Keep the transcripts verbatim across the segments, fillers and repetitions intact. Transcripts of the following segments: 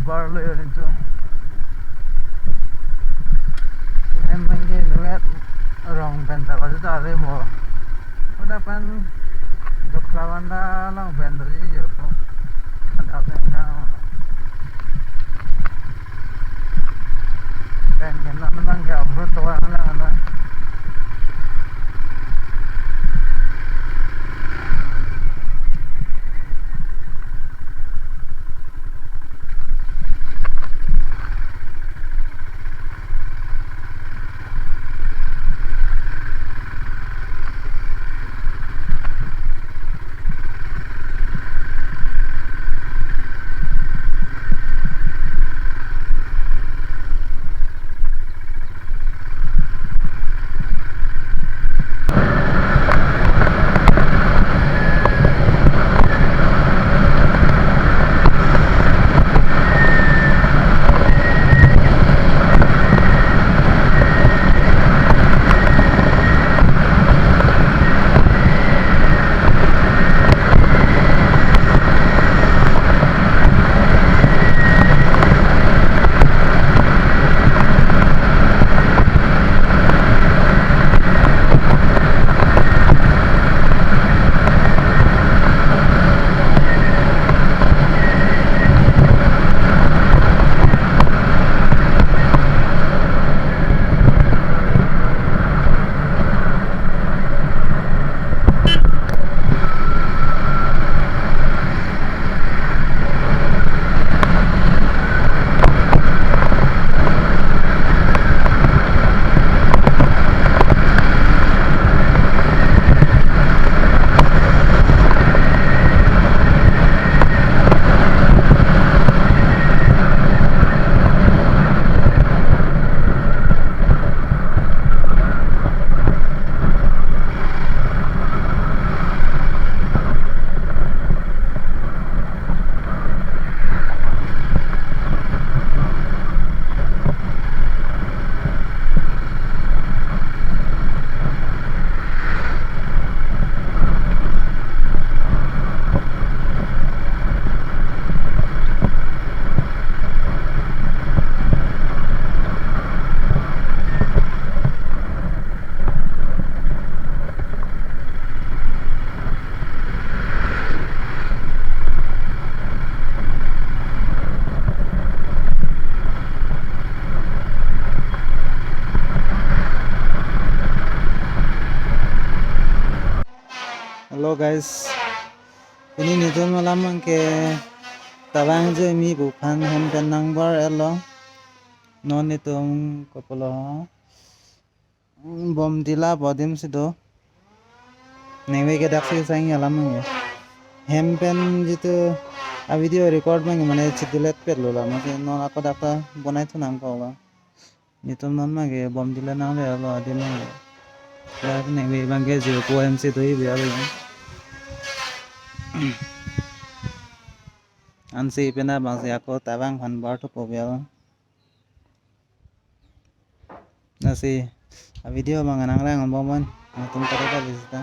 Parlo yo nitum. Hem mangke inutvet arong pen ta kaju ta ave mo. Udah pan Jokhlabanda along pen doji jo ko. Ada pen ka. Pen ke non mangke off-road to lang lang. Hello guys, pini netum alam abangke Tawang Joymi pu aphan hem pen nangbar-etlo. Non netum kopilo, Bomdila pu adim si do. Ningve ke daksi sang alam abang. Hem pen jitu a video record abang mane chidelete petlo la, mane non ako dak ta bonai thu nangkok la. Netum non mane Bomdila nangle-etlo adim mane. Ya ningve abangke Jirpo hem si do-ibe alo. Ansi pena abangsi ako Tawang aphan bar thupo bial. Lasi a video abang nangrang bomnon, netum pada pada sita.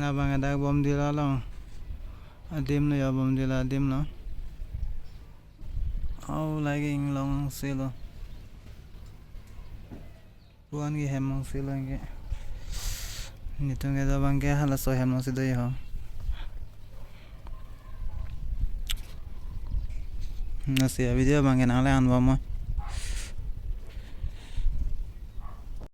Abang dak Bomdila along adim lo ya, Bomdila adim lo. Au lagi inglong silo. Puan ke hem along silo ke. Netum ke do abang ke halaso hem along si do ya ho. Lasi a video abang ke nang le anbom.